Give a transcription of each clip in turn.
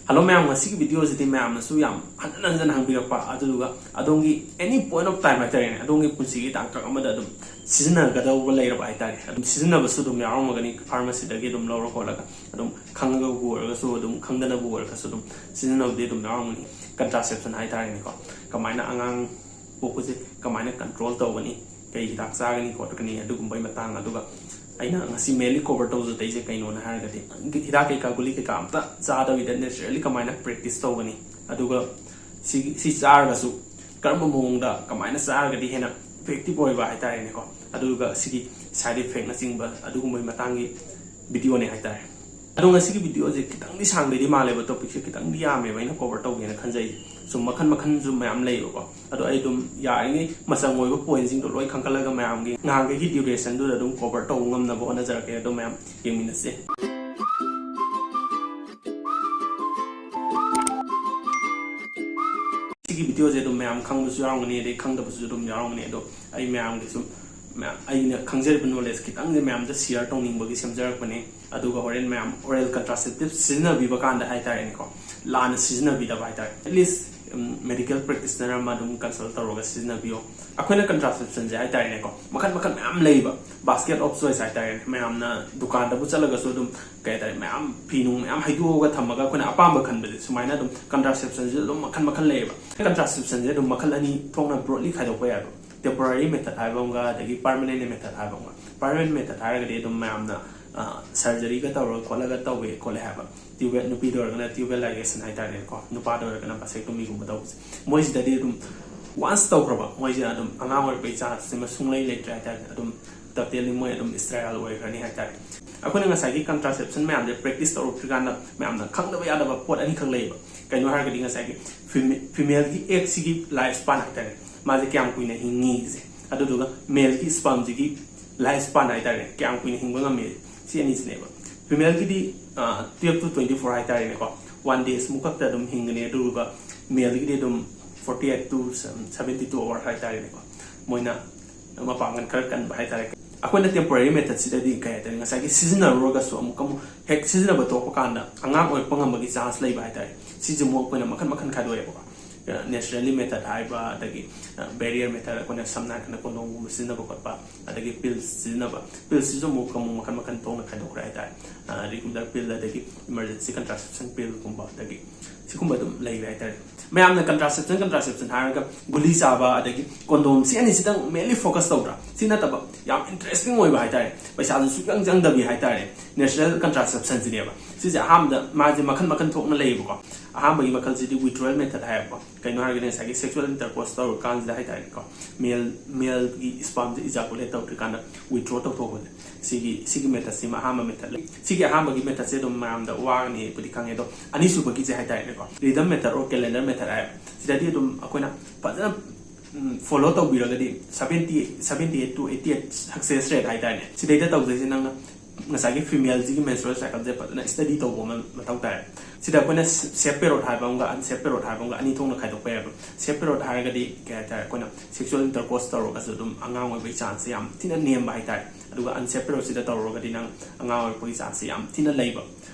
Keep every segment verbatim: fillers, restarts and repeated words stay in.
Hello ꯃꯌꯥꯝ, ꯉꯁꯤꯒꯤ video ꯁꯤꯗꯤ ꯃꯌꯥꯝꯅꯁꯨ ꯌꯥꯝ ꯍꯟꯖꯟ ꯍꯟꯖꯟ ꯍꯪꯕꯤꯔꯛꯄ, ꯑꯗꯨꯗꯨꯒ ꯑꯗꯣꯝꯒꯤ any point of time ꯍꯥꯏꯇꯥꯔꯦꯅꯦ, ꯑꯗꯣꯝꯒꯤ ꯄꯨꯟꯁꯤꯒꯤ ꯇꯥꯡꯀꯛ ꯑꯃꯗ ꯑꯗꯨꯝ ꯁꯤꯖꯤꯟꯅꯒꯗꯧꯕ ꯂꯩꯔꯕ ꯍꯥꯏꯇꯥꯔꯦ, ꯑꯗꯨꯝ ꯁꯤꯖꯤꯟꯅꯕꯁꯨ ꯑꯗꯨꯝ ꯌꯥꯎꯔꯝꯃꯒꯅꯤ, pharmacy ꯗꯒꯤ ꯑꯗꯨꯝ ꯂꯧꯔ ꯈꯣꯠꯂꯒ ꯑꯗꯨꯝ ꯈꯪꯉꯒꯕꯨ ꯑꯣꯏꯔꯒꯁꯨ ꯑꯗꯨꯝ ꯈꯪꯗꯅꯕꯨ ꯑꯣꯏꯔꯒꯁꯨ ꯑꯗꯨꯝ ꯁꯤꯖꯤꯟꯅꯕꯗꯤ ꯑꯗꯨꯝ ꯌꯥꯎꯔꯝꯒꯅꯤ꯫ Contraception ꯍꯥꯏꯇꯥꯔꯦꯅꯦꯀꯣ, ꯀꯃꯥꯏꯅ ꯑꯉꯥꯡ ꯄꯣꯛꯄꯁꯦ ꯀꯃꯥꯏꯅ control ꯇꯧꯒꯅꯤ, ꯀꯩ ꯍꯤꯗꯥꯛ ꯆꯥꯒꯅꯤ ꯈꯣꯠꯀꯅꯤ, ꯑꯗꯨꯒꯨꯝꯕꯒꯤ ꯃꯇꯥꯡ꯫ ꯑꯗꯨꯒ ꯑꯩꯅ ꯉꯁꯤ mainly cover ꯇꯧꯖꯗꯣꯏꯁꯦ ꯀꯩꯅꯣꯅ ꯍꯥꯏꯔꯒꯗꯤ, ꯍꯤꯗꯥꯛ ꯀꯩꯀꯥ, ꯒꯨꯂꯤ ꯀꯩꯀꯥ ꯑꯝꯇ ꯆꯥꯗꯕꯤꯗ naturally ꯀꯃꯥꯏꯅ practice ꯇꯧꯒꯅꯤ, ꯑꯗꯨꯒ ꯁꯤ, ꯁꯤ ꯆꯥꯔꯒꯁꯨ ꯀꯔꯝꯕ ꯃꯑꯣꯡꯗ ꯀꯃꯥꯏꯅ ꯆꯥꯔꯒꯗꯤ ꯍꯦꯟꯅ effective ꯑꯣꯏꯕ ꯍꯥꯏꯇꯥꯔꯦꯅꯦꯀꯣ, ꯑꯗꯨꯒ ꯁꯤꯒꯤ side effect ꯅꯆꯤꯡꯕ ꯑꯗꯨꯒꯨꯝꯕꯒꯤ ꯃꯇꯥꯡꯒꯤ video ꯅꯦ ꯍꯥꯏꯇꯥꯔꯦ꯫ ꯑꯗꯣ ꯉꯁꯤꯒꯤ video ꯁꯦ ꯈꯤꯇꯪꯗꯤ ꯁꯥꯡꯗꯣꯏꯗꯤ ꯃꯥꯜꯂꯦꯕ, topic ꯁꯦ ꯈꯤꯇꯪꯗꯤ ꯌꯥꯝꯃꯦꯕ ꯑꯩꯅ cover ꯇꯧꯒꯦꯅ ꯈꯟꯖꯩꯁꯦ꯫ ꯁꯨꯝ ꯃꯈꯟ ꯃꯈꯟꯁꯨ ꯃꯌꯥꯝ ꯂꯩꯌꯦꯕꯀꯣ, ꯑꯗꯣ ꯑꯩ ꯑꯗꯨꯝ ꯌꯥꯔꯤꯉꯩ ꯃꯆꯪ ꯑꯣꯏꯕ point ꯁꯤꯡꯗꯣ ꯂꯣꯏ ꯈꯟꯒꯠꯂꯒ ꯃꯌꯥꯝꯒꯤ ꯉꯍꯥꯟꯈꯩꯒꯤ duration ꯗꯨꯗ ꯑꯗꯨꯝ cover ꯇꯧꯕ ꯉꯝꯅꯕ ꯍꯣꯠꯅꯖꯔꯛꯀꯦ꯫ ꯑꯗꯣ ꯃꯌꯥꯝ ꯌꯦꯡꯃꯤꯟꯅꯁꯦ꯫ ꯁꯤꯒꯤ video ꯁꯦ ꯑꯗꯨꯝ ꯃꯌꯥꯝ ꯈꯪꯕꯁꯨ ꯌꯥꯎꯔꯝꯒꯅꯤ, ꯑꯗꯩ ꯈꯪꯗꯕꯁꯨ ꯑꯗꯨꯝ ꯌꯥꯎꯔꯝꯒꯅꯤ꯫ ꯑꯗꯣ ꯑꯩ ꯃꯌꯥꯝꯒꯤ ꯁꯨꯝ, ꯃꯌꯥꯝ, ꯑꯩꯅ ꯈꯪꯖꯔꯤꯕ knowledge ꯈꯤꯇꯪꯁꯦ ꯃꯌꯥꯝꯗ share ꯇꯧꯅꯤꯡꯕꯒꯤ ꯁꯦꯝꯖꯔꯛꯄꯅꯦ꯫ ꯑꯗꯨꯒ ꯍꯣꯔꯦꯟ ꯃꯌꯥꯝ oral contraceptive ꯁꯤꯖꯤꯟꯅꯕꯤꯕ ꯀꯥꯟꯗ ꯍꯥꯏꯇꯥꯔꯦꯅꯦꯀꯣ, ꯂꯥꯟꯅ ꯁꯤꯖꯤꯟꯅꯕꯤꯗꯕ ꯍꯥꯏꯇꯥꯔꯦ, at least, um, medical practitioner ꯑꯃ ꯑꯗꯨꯝ consult ꯇꯧꯔꯒ ꯁꯤꯖꯤꯟꯅꯕꯤꯌꯣ꯫ ꯑꯩꯈꯣꯏꯅ contraception ꯁꯦ ꯍꯥꯏꯇꯥꯔꯦꯅꯦꯀꯣ, ꯃꯈꯜ ꯃꯈꯜ ꯃꯌꯥꯝ ꯂꯩꯕ, basket of choice ꯍꯥꯏꯇꯥꯔꯦꯅꯦ꯫ ꯃꯌꯥꯝꯅ ꯗꯨꯀꯥꯟꯗꯕꯨ ꯆꯠꯂꯒꯁꯨ ꯑꯗꯨꯝ, ꯀꯩ ꯍꯥꯏꯇꯥꯔꯦ, ꯃꯌꯥꯝ ꯐꯤ ꯅꯨꯡ ꯃꯌꯥꯝ ꯍꯩꯗꯣꯛꯑꯒ ꯊꯝꯃꯒ ꯑꯩꯈꯣꯏꯅ ꯑꯄꯥꯝꯕ ꯈꯟꯕꯁꯦ, ꯁꯨꯃꯥꯏꯅ ꯑꯗꯨꯝ contraception ꯁꯦ ꯑꯗꯨꯝ ꯃꯈꯜ ꯃꯈꯜ ꯂꯩꯌꯦꯕ꯫ Contraception ꯁꯦ ꯑꯗꯨꯝ ꯃꯈꯜ ꯑꯅꯤ ꯊꯣꯛꯅ broadly ꯈꯥꯏꯗꯣꯛꯄ ꯌꯥꯏꯕ, temporary method ꯍꯥꯏꯕ ꯑꯃꯒ ꯑꯗꯒꯤ permanent method ꯍꯥꯏꯕ ꯑꯃꯒ꯫ Permanent method ꯍꯥꯏꯔꯒꯗꯤ ꯑꯗꯨꯝ ꯃꯌꯥꯝꯅ, ꯑ, surgery ꯒ ꯇꯧꯔꯒ ꯈꯣꯠꯂꯒ ꯇꯧꯋꯦ ꯈꯣꯠꯂꯦ ꯍꯥꯏꯕ, tubal, ꯅꯨꯄꯤꯗ ꯑꯣꯏꯔꯒꯅ tubal ligation ꯍꯥꯏꯇꯥꯔꯦꯀꯣ, ꯅꯨꯄꯥꯗ ꯑꯣꯏꯔꯒꯅ vasectomy ꯒꯨꯝꯕ ꯇꯧꯕꯁꯦ꯫ ꯃꯣꯏꯁꯤꯗꯗꯤ ꯑꯗꯨꯝ once ꯇꯧꯈ꯭ꯔꯕ, ꯃꯣꯏꯁꯦ ꯑꯗꯨꯝ ꯑꯉꯥꯡ ꯑꯣꯏꯔꯛꯄꯒꯤ chance ꯁꯤꯃ ꯁꯨꯡꯂꯩ ꯂꯩꯇ꯭ꯔꯦ ꯍꯥꯏꯇꯥꯔꯦ, ꯑꯗꯨꯝ totally ꯃꯣꯏ ꯑꯗꯨꯝ sterile ꯑꯣꯏꯈ꯭ꯔꯅꯤ ꯍꯥꯏꯇꯥꯔꯦ꯫ ꯑꯩꯈꯣꯏꯅ ꯉꯁꯥꯏꯒꯤ contraception ꯃꯌꯥꯝꯁꯦ practice ꯇꯧꯔꯛꯇ꯭ꯔꯤꯀꯥꯟꯗ ꯃꯌꯥꯝꯅ ꯈꯪꯗꯕ ꯌꯥꯗꯕ ꯄꯣꯠ ꯑꯅꯤꯈꯛ ꯂꯩꯌꯦꯕ꯫ ꯀꯩꯅꯣ ꯍꯥꯏꯔꯒꯗꯤ ꯉꯁꯥꯏꯒꯤ feme-, female ꯒꯤ egg ꯁꯤꯒꯤ life span ꯍꯥꯏꯇꯥꯔꯦ, ꯃꯥꯁꯦ ꯀꯌꯥꯝ ꯀꯨꯏꯅ ꯍꯤꯡꯉꯤꯁꯦ, ꯑꯗꯨꯗꯨꯒ male ꯒꯤ sperm ꯁꯤꯒꯤ life span ꯍꯥꯏꯇꯥꯔꯦ, ꯀꯌꯥꯝ ꯀꯨꯏꯅ ꯍꯤꯡꯕ ꯉꯝꯃꯤ, ꯁꯤ ꯑꯅꯤꯁꯤꯅꯦꯕ꯫ Female ꯒꯤꯗꯤ, ꯑ, twelve to twenty four ꯍꯥꯏꯇꯥꯔꯦꯅꯦꯀꯣ, one days ꯃꯨꯛ ꯈꯛꯇ ꯑꯗꯨꯝ ꯍꯤꯡꯒꯅꯤ, ꯑꯗꯨꯗꯨꯒ male ꯒꯤꯗꯤ ꯑꯗꯨꯝ forty eight to seventy two hour ꯍꯥꯏꯇꯥꯔꯦꯅꯦꯀꯣ, ꯃꯣꯏꯅ ꯃꯄꯥꯡꯒꯜ ꯈꯔ ꯀꯟꯕ ꯍꯥꯏꯇꯥꯔꯦ꯫ ꯑꯩꯈꯣꯏꯅ temporary methodꯁꯤꯗꯗꯤ ꯀꯩ ꯍꯥꯏꯇꯥꯔꯦ, ꯉꯁꯥꯏꯒꯤ ꯁꯤꯖꯤꯟꯅꯔꯨꯔꯒꯁꯨ ꯑꯃꯨꯛꯀ ꯑꯃꯨꯛ ꯍꯦꯛ ꯁꯤꯖꯤꯟꯅꯕ ꯇꯣꯛꯄ ꯀꯥꯟꯗ ꯑꯉꯥꯡ ꯑꯣꯏꯔꯛꯄ ꯉꯝꯕꯒꯤ chance ꯂꯩꯕ ꯍꯥꯏꯇꯥꯔꯦ꯫ ꯁꯤꯁꯦ ꯑꯃꯨꯛ ꯑꯩꯈꯣꯏꯅ ꯃꯈꯜ ꯃꯈꯜ ꯈꯥꯏꯗꯣꯛꯑꯦꯕꯀꯣ꯫ Natural method ꯍꯥꯏꯕ, ꯑꯗꯒꯤ barrier method, ꯑꯩꯈꯣꯏꯅ ꯁꯝꯅ ꯍꯥꯏꯔꯀꯥꯟꯗ condomꯒꯨꯝꯕ ꯁꯤꯖꯤꯟꯅꯕ ꯈꯣꯠꯄ, ꯑꯗꯒꯤ pills ꯁꯤꯖꯤꯟꯅꯕ꯫ Pillsꯁꯤꯁꯨ ꯑꯃꯨꯛ ꯑꯃꯨꯛ ꯃꯈꯜ ꯃꯈꯜ ꯊꯣꯛꯅ ꯈꯥꯏꯗꯣꯛꯈ꯭ꯔꯦ ꯍꯥꯏꯇꯥꯔꯦ꯫ Regular pill, ꯑꯗꯒꯤ emergency contraception pillꯒꯨꯝꯕ, ꯑꯗꯒꯤ ꯁꯤꯒꯨꯝꯕ ꯑꯗꯨꯝ ꯂꯩꯔꯦ ꯍꯥꯏꯇꯥꯔꯦ꯫ ꯃꯌꯥꯝꯅ contraception contraception ꯍꯥꯏꯔꯒ ꯒꯨꯂꯤ ꯆꯥꯕ ꯑꯗꯒꯤ condom, ꯁꯤ ꯑꯅꯤꯁꯤꯗꯪ mainly focus ꯇꯧꯗ꯭ꯔꯥ? ꯁꯤ ꯅꯠꯇꯕ ꯌꯥꯝ interesting ꯑꯣꯏꯕ ꯍꯥꯏꯇꯥꯔꯦ, ꯄꯩꯁꯥꯁꯨ ꯁꯨꯛꯆꯪ ꯆꯪꯗꯕꯤ ꯍꯥꯏꯇꯥꯔꯦ, natural contraceptionꯁꯤꯅꯦꯕ꯫ ꯁꯤꯁꯦ ꯑꯍꯥꯟꯕꯗ ꯃꯥꯁꯦ ꯃꯈꯜ ꯃꯈꯜ ꯊꯣꯛꯅ ꯂꯩꯌꯦꯕꯀꯣ꯫ ꯑꯍꯥꯟꯕꯒꯤ ꯃꯈꯜꯁꯤꯗꯤ withdrawal method ꯍꯥꯏꯌꯦꯕꯀꯣ꯫ ꯀꯩꯅꯣ ꯍꯥꯏꯔꯒꯗꯤ ꯉꯁꯥꯏꯒꯤ sexual intercourse ꯇꯧꯔꯀꯥꯟꯁꯤꯗ ꯍꯥꯏꯇꯥꯔꯦꯀꯣ, male maleꯒꯤ spermꯁꯦ ejaculate ꯇꯧꯗ꯭ꯔꯤꯀꯥꯟꯗ withdraw ꯇꯧꯊꯣꯛꯄꯁꯦ, ꯁꯤꯒꯤ ꯁꯤꯒꯤ methodꯁꯤꯃ ꯑꯍꯥꯟꯕ method ꯂꯩ꯫ ꯁꯤꯒꯤ ꯑꯍꯥꯟꯕꯒꯤ methodꯁꯦ ꯑꯗꯨꯝ ꯃꯌꯥꯝꯗ ꯋꯥꯒꯅꯤꯕꯨꯗꯤ ꯈꯪꯉꯦ, ꯑꯗꯣ ꯑꯅꯤꯁꯨꯕꯒꯤꯁꯦ ꯍꯥꯏꯇꯥꯔꯦꯅꯦꯀꯣ, rhythm method or calendar method ꯍꯥꯏꯕ꯫ ꯁꯤꯗꯗꯤ ꯑꯗꯨꯝ ꯑꯩꯈꯣꯏꯅ ꯐꯖꯅ follow ꯇꯧꯕꯤꯔꯒꯗꯤ seventy seventy eight to eighty eight success rate ꯍꯥꯏꯇꯥꯔꯦꯅꯦ꯫ ꯁꯤꯗꯩꯗ ꯇꯧꯗꯣꯏꯁꯦ ꯅꯪꯅ ꯉꯁꯥꯏꯒꯤ femaleꯁꯤꯒꯤ menstrual cycleꯁꯦ ꯐꯖꯅ study ꯇꯧꯕ ꯑꯃ ꯃꯊꯧ ꯇꯥꯏ꯫ ꯁꯤꯗ ꯑꯩꯈꯣꯏꯅ safe period ꯍꯥꯏꯕ ꯑꯃꯒ unsafe period ꯍꯥꯏꯕ ꯑꯃꯒ ꯑꯅꯤ ꯊꯣꯛꯅ ꯈꯥꯏꯗꯣꯛꯄ ꯌꯥꯏꯕ꯫ Safe period ꯍꯥꯏꯔꯒꯗꯤ ꯀꯩ ꯍꯥꯏꯇꯥꯔꯦ, ꯑꯩꯈꯣꯏꯅ sexual intercourse ꯇꯧꯔꯒꯁꯨ ꯑꯗꯨꯝ ꯑꯉꯥꯡ ꯑꯣꯏꯕꯒꯤ chanceꯁꯦ ꯌꯥꯝ ꯊꯤꯅ ꯅꯦꯝꯕ ꯍꯥꯏꯇꯥꯔꯦ꯫ ꯑꯗꯨꯒ unsafe periodꯁꯤꯗ ꯇꯧꯔꯨꯔꯒꯗꯤ ꯅꯪ ꯑꯉꯥꯡ ꯑꯣꯏꯔꯛꯄꯒꯤ chanceꯁꯦ ꯌꯥꯝ ꯊꯤꯅ ꯂꯩꯕ꯫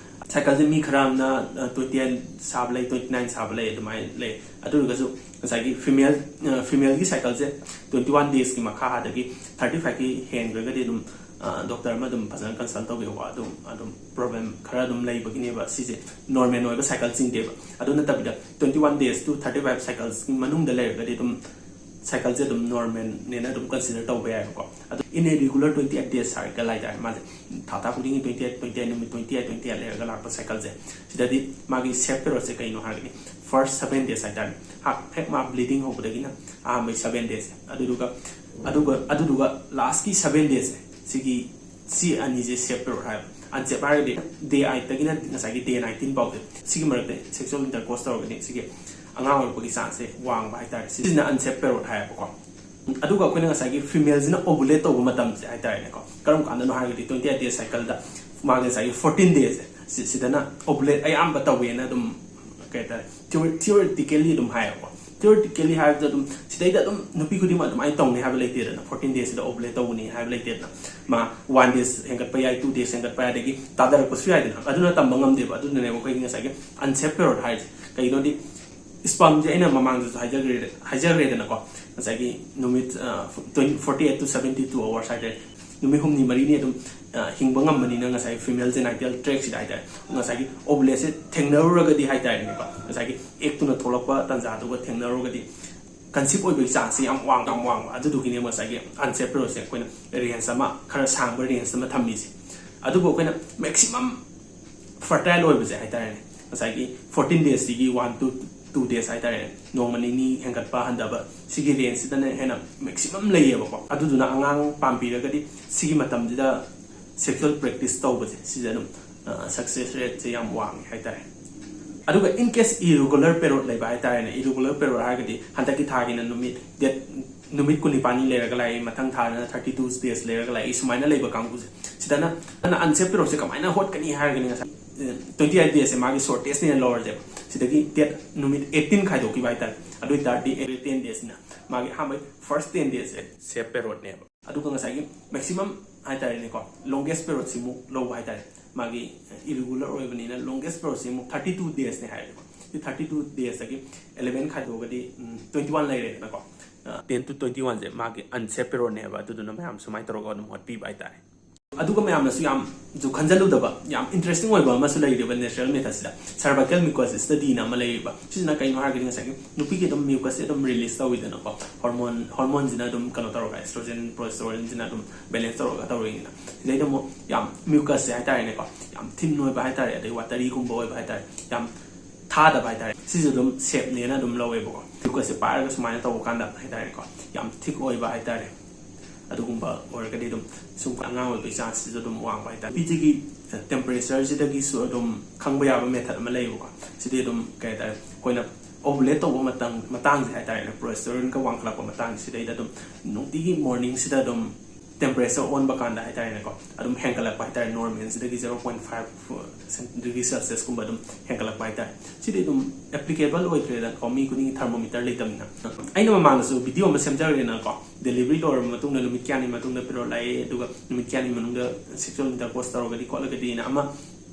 Cycleꯁꯦ ꯃꯤ ꯈꯔ ꯑꯃꯅ twenty eight ꯁꯥꯕ ꯂꯩ, twenty nine ꯁꯥꯕ ꯂꯩ, ꯑꯗꯨꯃꯥꯏꯅ ꯂꯩ꯫ ꯑꯗꯨ ꯑꯣꯏꯔꯒꯁꯨ ꯉꯁꯥꯏꯒꯤ female femaleꯒꯤ cycleꯁꯦ twenty one daysꯀꯤ ꯃꯈꯥ, ꯑꯗꯒꯤ thirty fiveꯀꯤ ꯍꯦꯟꯈ꯭ꯔꯒꯗꯤ ꯑꯗꯨꯝ doctor ꯑꯃ ꯑꯗꯨꯝ ꯐꯖꯅ consult ꯇꯧꯕꯤꯌꯨꯀꯣ꯫ ꯑꯗꯨꯝ ꯑꯗꯨꯝ problem ꯈꯔ ꯑꯗꯨꯝ ꯂꯩꯕꯒꯤꯅꯦꯕ, ꯁꯤꯁꯦ normal ꯑꯣꯏꯕ cycle ꯆꯤꯡꯗꯦꯕ꯫ ꯑꯗꯨ ꯅꯠꯇꯕꯤꯗ twenty one days to thirty five cyclesꯀꯤ ꯃꯅꯨꯡꯗ ꯂꯩꯔꯒꯗꯤ ꯑꯗꯨꯝ cycleꯁꯦ ꯑꯗꯨꯝ normalꯅꯦꯅ ꯑꯗꯨꯝ consider ꯇꯧꯕ ꯌꯥꯏꯕꯀꯣ꯫ ꯑꯗꯣ in a regular twenty eight days cycle ꯍꯥꯏꯇꯥꯔꯦ, ꯃꯥꯁꯦ ꯊꯥ ꯊꯥ ꯈꯨꯗꯤꯡꯒꯤ twenty eight, twenty eight ꯅꯨꯃꯤꯠ twenty eight, twenty eight ꯂꯩꯔꯒ ꯂꯥꯛꯄ cycleꯁꯦ, ꯁꯤꯗꯗꯤ ꯃꯥꯒꯤ safe periodꯁꯦ ꯀꯩꯅꯣ ꯍꯥꯏꯔꯒꯗꯤ first seven days ꯍꯥꯏꯇꯥꯔꯦ꯫ ꯍꯥ, ꯍꯦꯛ ꯃꯥ bleeding ꯍꯧꯕꯗꯒꯤꯅ ꯑꯍꯥꯟꯕꯒꯤ seven days, ꯑꯗꯨꯗꯨꯒ ꯑꯗꯨꯒ ꯑꯗꯨꯗꯨꯒ lastꯀꯤ seven daysꯁꯦ, ꯁꯤꯒꯤ ꯁꯤ ꯑꯅꯤꯁꯦ safe period ꯍꯥꯏꯕ꯫ Unsafe ꯍꯥꯏꯔꯒꯗꯤ day eightꯇꯒꯤꯅ ꯉꯁꯥꯏꯒꯤ day nineteen ꯐꯥꯎꯁꯦ, ꯁꯤꯒꯤ ꯃꯔꯛꯇ sexual intercourse ꯇꯧꯔꯒꯗꯤ ꯁꯤꯒꯤ ꯑꯉꯥꯡ ꯑꯣꯏꯔꯛꯄꯒꯤ chanceꯁꯦ ꯋꯥꯡꯕ ꯍꯥꯏꯇꯥꯔꯦ꯫ ꯁꯤꯁꯤꯅ unsafe period ꯍꯥꯏꯌꯦꯕꯀꯣ꯫ ꯑꯗꯨꯒ ꯑꯩꯈꯣꯏꯅ ꯉꯁꯥꯏꯒꯤ femaleꯁꯤꯅ ovulate ꯇꯧꯕ ꯃꯇꯝꯁꯦ ꯍꯥꯏꯇꯥꯔꯦꯅꯦꯀꯣ, ꯀꯔꯝ ꯀꯥꯟꯗꯅꯣ ꯍꯥꯏꯔꯒꯗꯤ twenty eight day cycleꯗ ꯃꯥꯒꯤ ꯉꯁꯥꯏꯒꯤ fourteen daysꯁꯦ, ꯁꯤ- ꯁꯤꯗꯅ ovulate ꯑꯌꯥꯝꯕ ꯇꯧꯋꯦꯅ ꯑꯗꯨꯝ ꯀꯩ ꯍꯥꯏꯇꯥꯔꯦ, theory- theoretically ꯑꯗꯨꯝ ꯍꯥꯏꯌꯦꯕꯀꯣ꯫ ꯊꯤꯑꯣꯔꯤꯇꯤꯀꯦꯂꯤ ꯍꯥꯏꯕꯗ ꯑꯗꯨꯝ ꯁꯤꯗꯩꯗ ꯑꯗꯨꯝ ꯅꯨꯄꯤ ꯈꯨꯗꯤꯡꯃꯛ ꯑꯗꯨꯃꯥꯏꯅ ꯇꯧꯅꯤ ꯍꯥꯏꯕ ꯂꯩꯇꯦꯗꯅ, ꯐꯣꯔꯇꯤꯟ ꯗꯦꯁꯁꯤꯗ ꯑꯣꯕꯨꯂꯦꯠ ꯇꯧꯒꯅꯤ ꯍꯥꯏꯕ ꯂꯩꯇꯦꯗꯅ꯫ ꯃꯥ ꯋꯥꯟ ꯗꯦꯁ ꯍꯦꯟꯒꯠꯄ ꯌꯥꯏ, ꯇꯨ ꯗꯦꯁ ꯍꯦꯟꯒꯠꯄ ꯌꯥꯏ, ꯑꯗꯒꯤ ꯇꯥꯗꯔꯛꯄꯁꯨ ꯌꯥꯏꯗꯅ, ꯑꯗꯨꯅ ꯇꯝꯕ ꯉꯝꯗꯦꯕ꯫ ꯑꯗꯨꯅꯅꯦꯕ ꯑꯩꯈꯣꯏꯒꯤ ꯉꯁꯥꯏꯒꯤ ꯑꯟꯁꯦꯐ ꯄꯦꯔꯣꯠ ꯍꯥꯏꯔꯤꯁꯦ꯫ ꯀꯩꯒꯤꯅꯣꯗꯤ ꯁ꯭ꯄꯝꯁꯦ ꯑꯩꯅ ꯃꯃꯥꯡꯗꯁꯨ ꯍꯥꯏꯖꯈ꯭ꯔꯦ, ꯍꯥꯏꯖꯈ꯭ꯔꯦꯗꯅꯀꯣ, ꯉꯁꯥꯏꯒꯤ ꯅꯨꯃꯤꯠ twenty forty eight two seventy two hours ꯍꯥꯏꯇꯥꯔꯦ, ꯅꯨꯃꯤꯠ ꯍꯨꯝꯅꯤ ꯃꯔꯤꯅꯤ ꯑꯗꯨꯝ ꯑ, ꯍꯤꯡꯕ ꯉꯝꯕꯅꯤꯅ ꯉꯁꯥꯏ ꯐꯤꯃꯦꯜ ꯖꯦꯅꯥꯏꯇꯦꯜ ꯇ꯭ꯔꯦꯛꯁꯤꯗ ꯍꯥꯏꯇꯥꯔꯦ, ꯉꯁꯥꯏꯒꯤ ꯑꯣꯕꯨꯂꯦꯠꯁꯦ ꯊꯦꯡꯅꯔꯨꯔꯒꯗꯤ ꯍꯥꯏꯇꯥꯔꯦꯅꯦꯀꯣ, ꯉꯁꯥꯏꯒꯤ ꯑꯦꯛꯇꯨꯅ ꯊꯣꯛꯂꯛꯄ ꯇꯥꯟꯖꯥꯗꯨꯒ ꯊꯦꯡꯅꯔꯨꯔꯒꯗꯤ ꯀꯟꯁꯤꯞ ꯑꯣꯏꯕꯒꯤ ꯆꯥꯟꯁꯁꯦ ꯌꯥꯝ ꯋꯥꯡ, ꯌꯥꯝ ꯋꯥꯡꯕ꯫ ꯑꯗꯨꯗꯨꯒꯤꯅꯦ ꯉꯁꯥꯏꯒꯤ ꯑꯟꯁꯦꯐ ꯄꯦꯔꯣꯠꯁꯦ ꯑꯩꯈꯣꯏꯅ ꯔꯦꯟꯖ ꯑꯃ, ꯈꯔ ꯁꯥꯡꯕ ꯔꯦꯟꯖ ꯑꯃ ꯊꯝꯃꯤꯁꯦ꯫ ꯑꯗꯨꯕꯨ ꯑꯩꯈꯣꯏꯅ ꯃꯦꯛꯁꯤꯃꯝ ꯐꯔꯇꯥꯏꯜ ꯑꯣꯏꯕꯁꯦ ꯍꯥꯏꯇꯥꯔꯦꯅꯦ, ꯉꯁꯥꯏꯒꯤ ꯐꯣꯔꯇꯤꯟ ꯗꯦꯖꯁꯤꯒꯤ ꯋꯥꯟ ꯇꯨ ꯇꯨ ꯗꯦꯖ ꯍꯥꯏꯇꯥꯔꯦꯅꯦ, ꯅꯣꯡꯃ ꯅꯤꯅꯤ ꯍꯦꯟꯒꯠꯄ ꯍꯟꯊꯕ, ꯁꯤꯒꯤ ꯔꯦꯟꯖꯁꯤꯗꯅ ꯍꯦꯟꯅ ꯃꯦꯛꯁꯤꯃꯝ ꯂꯩꯌꯦꯕꯀꯣ꯫ ꯑꯗꯨꯗꯨꯅ ꯑꯉꯥꯡ ꯄꯥꯝꯕꯤꯔꯒꯗꯤ ꯁꯤꯒꯤ ꯃꯇꯝꯁꯤꯗ ꯁꯦꯛꯁꯨꯋꯦꯜ ꯄ꯭ꯔꯦꯛꯇꯤꯁ ꯇꯧꯕꯁꯦ, ꯁꯤꯁꯦ ꯑꯗꯨꯝ ꯁꯛꯁꯦꯁ ꯔꯦꯠꯁꯦ ꯌꯥꯝ ꯋꯥꯡꯉꯦ ꯍꯥꯏꯇꯥꯔꯦ꯫ ꯑꯗꯨꯒ in case irregular period ꯂꯩꯕ ꯍꯥꯏꯇꯥꯔꯦꯅꯦ, ꯏꯔꯤꯒꯨꯂꯔ ꯄꯦꯔꯣꯠ ꯍꯥꯏꯔꯒꯗꯤ ꯍꯟꯗꯛꯀꯤ ꯊꯥꯒꯤꯅ ꯅꯨꯃꯤꯠ ꯗꯦꯠ, ꯅꯨꯃꯤꯠ ꯀꯨꯟꯅꯤꯄꯥꯟꯅꯤ ꯂꯩꯔꯒ ꯂꯥꯛꯏ, ꯃꯊꯪ ꯊꯥꯗꯅ ꯊꯥꯔꯇꯤ ꯇꯨ ꯗꯦꯖ ꯂꯩꯔꯒ ꯂꯥꯛꯏ, ꯁꯨꯃꯥꯏꯅ ꯂꯩꯕ ꯀꯥꯡꯕꯨꯁꯦ꯫ ꯁꯤꯗꯅ ꯑꯟꯁꯦꯐ ꯄꯦꯔꯣꯠꯁꯦ ꯀꯃꯥꯏꯅ ꯍꯣꯠꯀꯅꯤ ꯍꯥꯏꯔꯒꯅꯤ, ꯉꯁꯥꯏ ꯇ꯭ꯋꯦꯟꯇꯤ ꯑꯩꯠ ꯗꯦꯖꯁꯦ ꯃꯥꯒꯤ ꯁꯣꯔꯇꯦꯁꯅꯦꯅ ꯂꯧꯔꯁꯦꯕ꯫ ꯁꯤꯗꯒꯤ ꯗꯦꯠ ꯅꯨꯃꯤꯠ ꯑꯩꯠꯇꯤꯟ ꯈꯥꯏꯗꯣꯛꯈꯤꯕ ꯍꯥꯏꯇꯥꯔꯦ꯫ ꯑꯗꯨ ꯑꯣꯏ ꯇꯥꯔꯗꯤ ꯑꯦꯚ꯭ꯔꯤ ꯇꯦꯟ ꯗꯦꯖꯁꯤꯅ ꯃꯥꯒꯤ ꯑꯍꯥꯟꯕ ꯐꯥꯔꯁ ꯇꯦꯟ ꯗꯦꯖꯁꯦ ꯁꯦꯐ ꯄꯦꯔꯣꯠꯅꯦꯕ꯫ ꯑꯗꯨꯒ ꯉꯁꯥꯏꯒꯤ ꯃꯦꯛꯁꯤꯃꯝ ꯍꯥꯏꯇꯥꯔꯦꯅꯦꯀꯣ, ꯂꯣꯡꯒꯦꯁ ꯄꯦꯔꯣꯠꯁꯤꯃꯨꯛ ꯂꯧꯕ ꯍꯥꯏꯇꯥꯔꯦ꯫ ꯃꯥꯒꯤ ꯏꯔꯤꯒꯨꯂꯔ ꯑꯣꯏꯕꯅꯤꯅ ꯂꯣꯡꯒꯦꯁ ꯄꯦꯔꯣꯠꯁꯤꯃꯨꯛ ꯊꯥꯔꯇꯤ ꯇꯨ ꯗꯦꯖꯅꯦ ꯍꯥꯏꯔꯦꯕ꯫ ꯁꯤ ꯊꯥꯔꯇꯤ ꯇꯨ ꯗꯦꯖꯇꯒꯤ ꯑꯦꯂꯦꯚꯦꯟ ꯈꯥꯏꯗꯣꯛꯑꯒꯗꯤ ꯇ꯭ꯋꯦꯟꯇꯤ ꯋꯥꯟ ꯂꯩꯔꯦꯗꯅꯀꯣ꯫ ꯇꯦꯟ ꯇꯨ ꯇ꯭ꯋꯦꯟꯇꯤ ꯋꯥꯟꯁꯦ ꯃꯥꯒꯤ ꯑꯟꯁꯦꯐ ꯄꯦꯔꯣꯠꯅꯦꯕ꯫ ꯑꯗꯨꯗꯨꯅ ꯃꯌꯥꯝ ꯁꯨꯃꯥꯏꯅ ꯇꯧꯔꯒ ꯑꯗꯨꯝ ꯍꯣꯠꯄꯤꯕ ꯍꯥꯏꯇꯥꯔꯦ꯫ ꯑꯗꯨꯒ ꯃꯌꯥꯝꯅꯁꯨ ꯌꯥꯝꯁꯨ ꯈꯟꯖꯜꯂꯨꯗꯕ, ꯌꯥꯝ ꯏꯟꯇꯔꯦꯁꯇꯤꯡ ꯑꯣꯏꯕ ꯑꯃꯁꯨ ꯂꯩꯔꯤꯕ ꯅꯦꯆꯔꯦꯜ ꯃꯦꯊꯠꯁꯤꯗ, ꯁꯔꯚꯥꯏꯀꯦꯜ ꯃ꯭ꯌꯨꯀꯁ ꯁ꯭ꯇꯗꯤꯅ ꯑꯃ ꯂꯩꯔꯤꯕ꯫ ꯁꯤꯁꯤꯅ ꯀꯩꯅꯣ ꯍꯥꯏꯔꯒꯗꯤ, ꯉꯁꯥꯏꯒꯤ ꯅꯨꯄꯤꯒꯤ ꯑꯗꯨꯝ ꯃ꯭ꯌꯨꯀꯁꯁꯦ ꯑꯗꯨꯝ ꯔꯤꯂꯤꯁ ꯇꯧꯋꯤꯗꯅꯀꯣ, ꯍꯣꯔꯃꯣꯟ, ꯍꯣꯔꯃꯣꯟꯁꯤꯅ ꯑꯗꯨꯝ ꯀꯩꯅꯣ ꯇꯧꯔꯒ, ꯑꯦꯁꯇ꯭ꯔꯣꯖꯦꯟ, ꯄ꯭ꯔꯣꯖꯦꯁꯇ꯭ꯔꯣꯖꯦꯟꯁꯤꯅ ꯑꯗꯨꯝ ꯕꯦꯂꯦꯟꯁ ꯇꯧꯔꯒ ꯇꯧꯔꯛꯏꯅ꯫ ꯁꯤꯗꯩꯗ ꯑꯃꯨꯛ ꯌꯥꯝ ꯃ꯭ꯌꯨꯀꯁꯁꯦ ꯍꯥꯏꯇꯥꯔꯦꯅꯦꯀꯣ, ꯌꯥꯝ ꯊꯤꯟ ꯑꯣꯏꯕ ꯍꯥꯏꯇꯥꯔꯦ, ꯑꯗꯩ ꯋꯥꯇꯔꯤꯒꯨꯝꯕ ꯑꯣꯏꯕ ꯍꯥꯏꯇꯥꯔꯦ, ꯌꯥꯝ ꯊꯥꯗꯕ ꯍꯥꯏꯇꯥꯔꯦ, ꯁꯤꯁꯨ ꯑꯗꯨꯝ ꯁꯦꯐꯅꯦꯅ ꯑꯗꯨꯝ ꯂꯧꯋꯦꯕꯀꯣ꯫ ꯃ꯭ꯌꯨꯀꯁꯁꯦ ꯄꯥꯏꯔꯒ ꯁꯨꯃꯥꯏꯅ ꯇꯧꯕ ꯀꯥꯟꯗ ꯍꯥꯏꯇꯥꯔꯦꯀꯣ, ꯌꯥꯝ ꯊꯤꯛ ꯑꯣꯏꯕ ꯍꯥꯏꯇꯥꯔꯦ꯫ ꯑꯗꯨꯒꯨꯝꯕ ꯑꯣꯏꯔꯒꯗꯤ ꯑꯗꯨꯝ ꯁꯨꯝ ꯑꯉꯥꯡ ꯑꯣꯏꯕꯒꯤ ꯆꯥꯟꯁꯁꯤꯁꯨ ꯑꯗꯨꯝ ꯋꯥꯡꯕ ꯍꯥꯏꯇꯥꯔꯦ꯫ ꯅꯨꯄꯤꯁꯤꯒꯤ ꯇꯦꯝꯄꯔꯦꯆꯔꯁꯤꯗꯒꯤꯁꯨ ꯑꯗꯨꯝ ꯈꯪꯕ ꯌꯥꯕ ꯃꯦꯊꯠ ꯑꯃ ꯂꯩꯌꯦꯕꯀꯣ꯫ ꯁꯤꯗꯤ ꯑꯗꯨꯝ ꯀꯩ ꯍꯥꯏꯇꯥꯔꯦ, ꯑꯩꯈꯣꯏꯅ ꯑꯣꯚꯨꯂꯦꯠ ꯇꯧꯕ ꯃꯇꯝ, ꯃꯇꯥꯡꯁꯦ ꯍꯥꯏꯇꯥꯔꯦꯅꯦ, ꯄ꯭ꯔꯣꯖꯦꯁꯇꯦꯔꯣꯟꯒ ꯋꯥꯡꯈꯠꯂꯛꯄ ꯃꯇꯥꯡꯁꯤꯗꯩꯗ ꯑꯗꯨꯝ ꯅꯨꯡꯇꯤꯒꯤ ꯃꯣꯔꯅꯤꯡꯁꯤꯗ ꯑꯗꯨꯝ temperature ꯑꯣꯟꯕ ꯀꯥꯟꯗ ꯍꯥꯏꯇꯥꯔꯦꯅꯦꯀꯣ, ꯑꯗꯨꯝ ꯍꯦꯟꯒꯠꯂꯛꯄ ꯍꯥꯏꯇꯥꯔꯦ, ꯅꯣꯔꯃꯦꯜꯁꯤꯗꯒꯤ zero point five degree Celsius ꯀꯨꯝꯕ ꯑꯗꯨꯝ ꯍꯦꯟꯒꯠꯂꯛꯄ ꯍꯥꯏꯇꯥꯔꯦ꯫ ꯁꯤꯗꯤ ꯑꯗꯨꯝ applicable ꯑꯣꯏꯗ꯭ꯔꯦꯗꯅꯀꯣ, ꯃꯤ ꯈꯨꯗꯤꯡꯒꯤ thermometer ꯂꯩꯇꯕꯅꯤꯅ꯫ ꯑꯩꯅ ꯃꯃꯥꯡꯗꯁꯨ video ꯑꯃ ꯁꯦꯝꯖꯈ꯭ꯔꯦꯗꯅꯀꯣ, delivery ꯂꯣꯏꯔꯕ ꯃꯇꯨꯡꯗ ꯅꯨꯃꯤꯠ ꯀꯌꯥꯅꯤ ꯃꯇꯨꯡꯗ period ꯂꯥꯛꯑꯦ, ꯑꯗꯨꯒ ꯅꯨꯃꯤꯠ ꯀꯌꯥꯅꯤ ꯃꯅꯨꯡꯗ sexual intercourse ꯇꯧꯔꯒꯗꯤ ꯈꯣꯠꯂꯒꯗꯤꯅ ꯑꯃ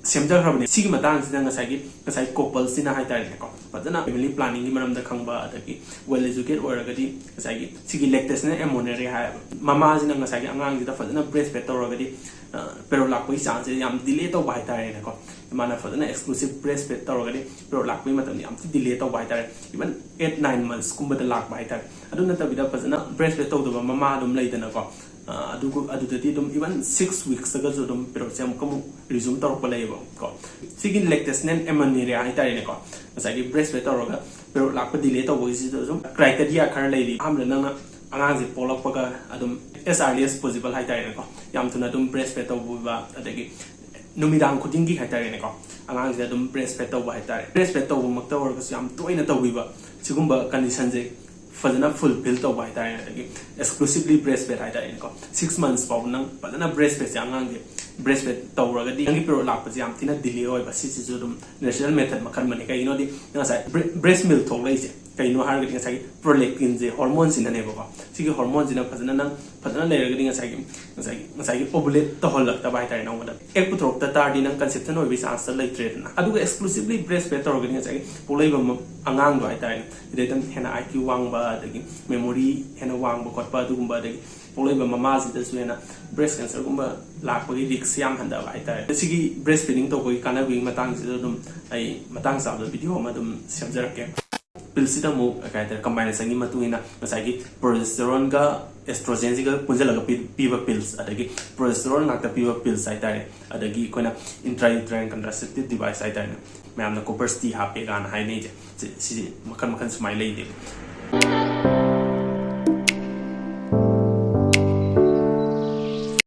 ꯁꯦꯝꯖꯈ꯭ꯔꯕꯅꯦ꯫ ꯁꯤꯒꯤ ꯃꯇꯥꯡꯁꯤꯗ ꯉꯁꯥꯏꯒꯤ, ꯉꯁꯥꯏ coupleꯁꯤꯅ ꯍꯥꯏꯇꯥꯔꯦꯅꯦꯀꯣ, ꯐꯖꯅ family planningꯒꯤ ꯃꯔꯝꯗ ꯈꯪꯕ, ꯑꯗꯒꯤ well educated ꯑꯣꯏꯔꯒꯗꯤ ꯉꯁꯥꯏꯒꯤ ꯁꯤꯒꯤ lactational amenorrhea ꯍꯥꯏꯕ, ꯃꯃꯥꯁꯤꯅ ꯉꯁꯥꯏꯒꯤ ꯑꯉꯥꯡꯁꯤꯗ ꯐꯖꯅ breastfeed ꯇꯧꯔꯒꯗꯤ, ꯑ, period ꯂꯥꯛꯄꯒꯤ chanceꯁꯦ ꯌꯥꯝ delay ꯇꯧꯕ ꯍꯥꯏꯇꯥꯔꯦꯅꯦꯀꯣ꯫ ꯃꯥꯅ ꯐꯖꯅ exclusive breastfeed ꯇꯧꯔꯒꯗꯤ period ꯂꯥꯛꯄꯒꯤ ꯃꯇꯝꯗ ꯌꯥꯝ ꯊꯤ delay ꯇꯧꯕ ꯍꯥꯏꯇꯥꯔꯦ, even eight nine monthsꯀꯨꯝꯕꯗ ꯂꯥꯛꯄ ꯍꯥꯏꯇꯥꯔꯦ꯫ ꯑꯗꯨ ꯅꯠꯇꯕꯤꯗ ꯐꯖꯅ breastfeed ꯇꯧꯗꯕ ꯃꯃꯥ ꯑꯗꯨꯝ ꯂꯩꯗꯅꯀꯣ, ꯑ, ꯑꯗꯨꯒ ꯑꯗꯨꯗꯗꯤ ꯑꯗꯨꯝ even six weeksꯇꯒꯁꯨ ꯑꯗꯨꯝ periodꯁꯦ ꯑꯃꯨꯛꯀ ꯑꯃꯨꯛ resume ꯇꯧꯔꯛꯄ ꯂꯩꯌꯦꯕ ꯀꯣ꯫ ꯁꯤꯒꯤ lactational amenorrhea ꯍꯥꯏꯇꯥꯔꯦꯅꯦꯀꯣ, ꯉꯁꯥꯏꯒꯤ breastfeed ꯇꯧꯔꯒ period ꯂꯥꯛꯄ delay ꯇꯧꯕꯒꯤꯁꯤꯗ ꯑꯗꯨꯝ criteria ꯈꯔ ꯂꯩꯔꯤ꯫ ꯑꯍꯥꯟꯕꯗ ꯅꯪꯅ ꯑꯉꯥꯡꯁꯦ ꯄꯣꯛꯂꯛꯄꯒ ꯑꯗꯨꯝ as early as possible ꯍꯥꯏꯇꯥꯔꯦꯅꯦꯀꯣ, ꯌꯥꯝ ꯊꯨꯅ ꯑꯗꯨꯝ breastfeed ꯇꯧꯕꯤꯕ, ꯑꯗꯒꯤ ꯅꯨꯃꯤꯗꯥꯡ ꯈꯨꯗꯤꯡꯒꯤ ꯍꯥꯏꯇꯥꯔꯦꯅꯦꯀꯣ, ꯑꯉꯥꯡꯁꯤꯗ ꯑꯗꯨꯝ breastfeed ꯇꯧꯕ ꯍꯥꯏꯇꯥꯔꯦ꯫ Breastfeed ꯇꯧꯕꯃꯛꯇ ꯑꯣꯏꯔꯒꯁꯨ ꯌꯥꯝ ꯇꯣꯏꯅ ꯇꯧꯕꯤꯕ, ꯁꯤꯒꯨꯝꯕ conditionꯁꯦ ꯐꯖꯅ fulfill ꯇꯧꯕ ꯍꯥꯏꯇꯥꯔꯦ꯫ ꯑꯗꯒꯤ exclusively breastfeed ꯍꯥꯏꯇꯥꯔꯦꯅꯦꯀꯣ, six months ꯐꯥꯎꯕ ꯅꯪ ꯐꯖꯅ breastfeedꯁꯦ, ꯑꯉꯥꯡꯁꯦ breastfeed ꯇꯧꯔꯒꯗꯤ ꯅꯪꯒꯤ period ꯂꯥꯛꯄꯁꯦ ꯌꯥꯝ ꯊꯤꯅ delay ꯑꯣꯏꯕ꯫ ꯁꯤꯁꯤꯁꯨ ꯑꯗꯨꯝ natural method ꯃꯈꯜ ꯑꯃꯅꯤ꯫ ꯀꯩꯒꯤꯅꯣꯗꯤ ꯉꯁꯥꯏ bre-, breast milk ꯊꯣꯛꯂꯛꯏꯁꯦ ꯀꯩꯅꯣ ꯍꯥꯏꯔꯒꯗꯤ ꯉꯁꯥꯏꯒꯤ prolactinꯁꯦ, hormoneꯁꯤꯅꯅꯦꯕꯀꯣ꯫ ꯁꯤꯒꯤ hormoneꯁꯤꯅ ꯐꯖꯅ ꯅꯪ ꯐꯖꯅ ꯂꯩꯔꯒꯗꯤ ꯉꯁꯥꯏꯒꯤ, ꯉꯁꯥꯏꯒꯤ, ꯉꯁꯥꯏꯒꯤ ovulate ꯇꯧꯍꯜꯂꯛꯇꯕ ꯍꯥꯏꯇꯥꯔꯦ ꯅꯉꯣꯟꯗ꯫ Egg ꯄꯨꯊꯣꯔꯛꯇ ꯇꯥꯔꯗꯤ ꯅꯪ conception ꯑꯣꯏꯕꯒꯤ chanceꯇ ꯂꯩꯇ꯭ꯔꯦꯗꯅ꯫ ꯑꯗꯨꯒ exclusively breastfeed ꯇꯧꯔꯒꯗꯤ ꯉꯁꯥꯏꯒꯤ ꯄꯣꯛꯂꯛꯏꯕ ꯃ-, ꯑꯉꯥꯡꯗꯣ ꯍꯥꯏꯇꯥꯔꯦꯅꯦ, ꯁꯤꯗꯩꯗ ꯍꯦꯟꯅ I Q ꯋꯥꯡꯕ, ꯑꯗꯒꯤ memory ꯍꯦꯟꯅ ꯋꯥꯡꯕ ꯈꯣꯠꯄ ꯑꯗꯨꯒꯨꯝꯕ, ꯑꯗꯒꯤ ꯄꯣꯛꯂꯛꯏꯕ ꯃꯃꯥꯁꯤꯗꯁꯨ ꯍꯦꯟꯅ breast cancerꯒꯨꯝꯕ ꯂꯥꯛꯄꯒꯤ risk ꯌꯥꯝ ꯍꯟꯊꯕ ꯍꯥꯏꯇꯥꯔꯦ꯫ ꯁꯤꯒꯤ breastfeeding ꯇꯧꯕꯒꯤ ꯀꯥꯟꯅꯕꯒꯤ ꯃꯇꯥꯡꯁꯤꯗ ꯑꯗꯨꯝ ꯑꯩ ꯃꯇꯥꯡ ꯆꯥꯕꯗ video ꯑꯃ ꯑꯗꯨꯝ ꯁꯦꯝꯖꯔꯛꯀꯦ꯫ Pillꯁꯤꯗ ꯑꯃꯨꯛ ꯀꯩ ꯍꯥꯏꯇꯥꯔꯦ, combinationꯒꯤ ꯃꯇꯨꯡ ꯏꯟꯅ ꯉꯁꯥꯏꯒꯤ progesteroneꯒ estrogenꯁꯤꯒ ꯄꯨꯟꯁꯤꯜꯂꯒ ꯄꯤ-, ꯄꯤꯕ pills, ꯑꯗꯒꯤ progesterone ꯉꯥꯛꯇ ꯄꯤꯕ pills ꯍꯥꯏꯇꯥꯔꯦ, ꯑꯗꯒꯤ ꯑꯩꯈꯣꯏꯅ intrauterine contraceptive device ꯍꯥꯏꯇꯥꯔꯦꯅꯦ, ꯃꯌꯥꯝꯅ copper T ꯍꯥꯞꯄꯦ ꯀꯥꯏꯅ ꯍꯥꯏꯅꯩꯁꯦ꯫ ꯁꯤ, ꯁꯤꯁꯦ ꯃꯈꯜ ꯃꯈꯜ ꯁꯨꯃꯥꯏꯅ ꯂꯩꯅꯦꯕ꯫